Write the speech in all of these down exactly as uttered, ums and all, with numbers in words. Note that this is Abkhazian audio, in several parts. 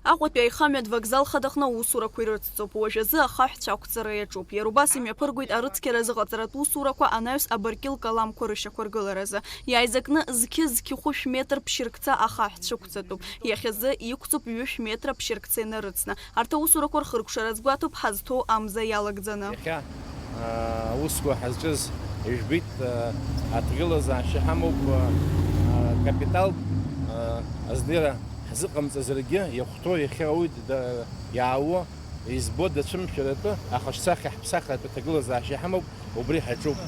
Аҟәатәи аихамҩатә вокзал хадаҟны аусурақәа ирыцҵоуп. Уажәазы ахаҳәцәа ақәҵара иаҿуп. Иара убас имҩаԥыргоит арыцқьара азыҟаҵаратә усурақәа анаҩс абаркьыл каламқәа рышьақәыргыларазы. Иааизакны зқьы-зқьы хәышә метр ԥшьыркца ахаҳә цәықәҵатәуп. Иахьазы иқәҵоуп ҩышә метра ԥшьыркца инарыцны. Арҭ аусурақәа рхыркәшара азгәаҭоуп ҳазҭоу амза иалагӡаны. Иахьа, аа, аусқәа ҳазҿыз ижәбеит, аа, аҭагылазаашьа ҳамоуп, аа, капиталтә, аа, азнеира ҳзыҟамҵазаргьы, иахәҭоу иахьа ауаҩы да-, иаауа, избо дацәымшәаратәы, ахаҿсахьа ҳаԥсахратәы аҭагылазаашьа ҳамоуп, убри ҳаҿуп.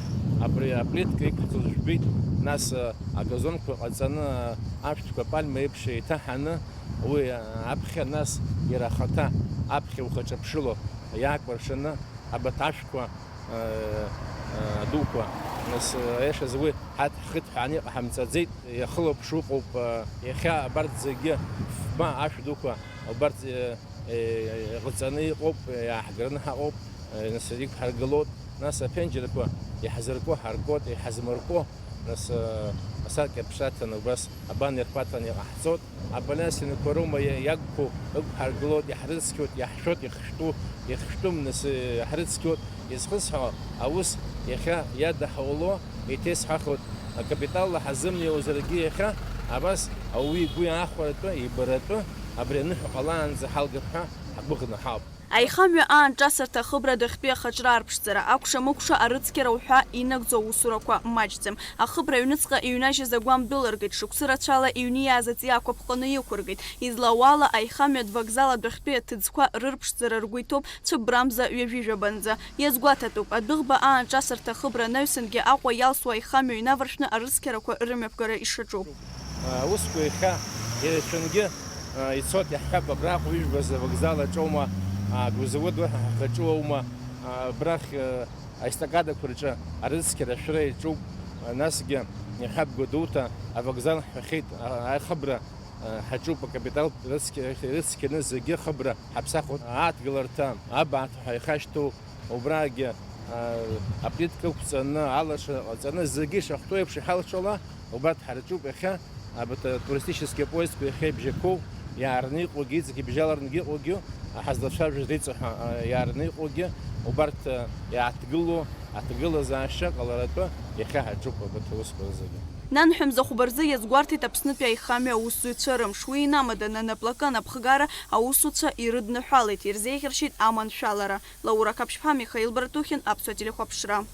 Абри аплитка иқәҳҵоз жәбеит, нас, а, агазонқәа ҟаҵаны, а, ашәҭқәа апальма еиԥш еиҭаҳаны, уи, а, аԥхьа, нас иара ахаҭа аԥхьа ухаҿаԥшыло иаакәыршаны, абарҭ ашәқәа, а, а, адуқәа, нас, а, аиашазы уи ҳаҭ-, ҳхыҭҳәааны иҟаҳамҵаӡеит, иахылаԥшу ыҟоуп, а, иахьа абарҭ зегьы фба ашә дуқәа, убарҭ, а, Е, иҟаҵаны иҟоуп, иааҳгараны ҳаҟоуп, е, нас иқәҳаргылоит, нас аԥенџьырқәа иаҳзырку ҳаркуеит, иҳазмырку, нас, е, асаркьа ԥшаҭаны убас абан ирԥаҭаны иҟаҳҵоит, абалиас инықәа роума иа-, иагқәоу ықәҳаргылоит, иаҳрыцқьоит, иаҳшәоит, ихшәтәу, ихшәтәым, нас, е, иаҳрыцқьоит, изхысҳәаауа аус иахьа иадаҳуло, еиҭеисҳәахуеит, акапиталла ҳазымнеиуазаргьы иахьа, абас ауаҩы игәы иаахәаратәы, ибаратәы, абри аныҳәа ҟалаанӡа ҳалгап ҳәа ҳгәыӷны ҳауп. Аихамҩа аанҿасырҭа ахыбра адәахьтәи ахаҿра арԥшӡара, акәша-мыкәша арыцқьара уҳәа инагӡоу аусурақәа маҷӡам. Ахыбра аҩныҵҟа иҩнажьыз агәам дәылыргеит, шықәсы рацәала иҩниааз аҵиаақәа ԥҟаны иқәыргеит. Излауала, аихамҩатә вокзал адәахьтәи аҭыӡқәа рырԥшӡара ргәы иҭоуп цәыббрамза ҩажәи жәабанӡа. Иазгәаҭатәуп, адәыӷба аанҿасырҭа ахыбра анаҩсангьы Аҟәа иалсуа аихамҩа инаваршәны арыцқьарақәа рымҩаԥгара ишаҿу. Аусқәа иахьа ирацәангьы, а, ицоит, иаҳҳәап, абраҟ ҩыжәбаз авокзал аҿоума, а, агрузовод уаҳа ҳхаҿы уоума, а, абрахь, а, аестакадақәа рҿы арыцқьара ашәра иаҿуп, а, насгьы иаҳҳәап, Гәдоуҭа авокзал ҳҳәахьеит, а, ахыбра, а, ҳаҿуп, акапиталтә рыцқьа-, рыцқьаны зегьы ахыбра ҳаԥсахуеит, ааҭгыларҭа, абааҭ ҳәа ихашьҭоу, убраагьы, а, аплитка ықәҵаны, алашара ҟаҵаны, зегьы ишахәҭоу еиԥш иҳалшала, убарҭ ҳарҿуп иахьа, абарҭ атуристический поездқәа иахьа ибжьақәоу, иаарны иҟоугьы, иҵегь ибжьаларнгьы иҟоугьы, ҳазлацәажәоз реиҵаҳәа, а, иаарны иҟоугьы, убарҭ, а, иааҭгылоу аҭагылазаашьа ҟаларатәы иахьа ҳаҿуп абарҭ аусқәа зегьы. Нанҳәа мза хәба рзы иазгәарҭеит Аԥснытәи аихамҩа аусзуҩцәа рымш. Уи инамаданы анаплакы анапхгара аусуцәа ирыдныҳәалеит, ирзеиӷьаршьеит аманшәалара. Лаура Қаԥшьԥҳа, Михаил Братухин, Аԥсуа телехәаԥшра.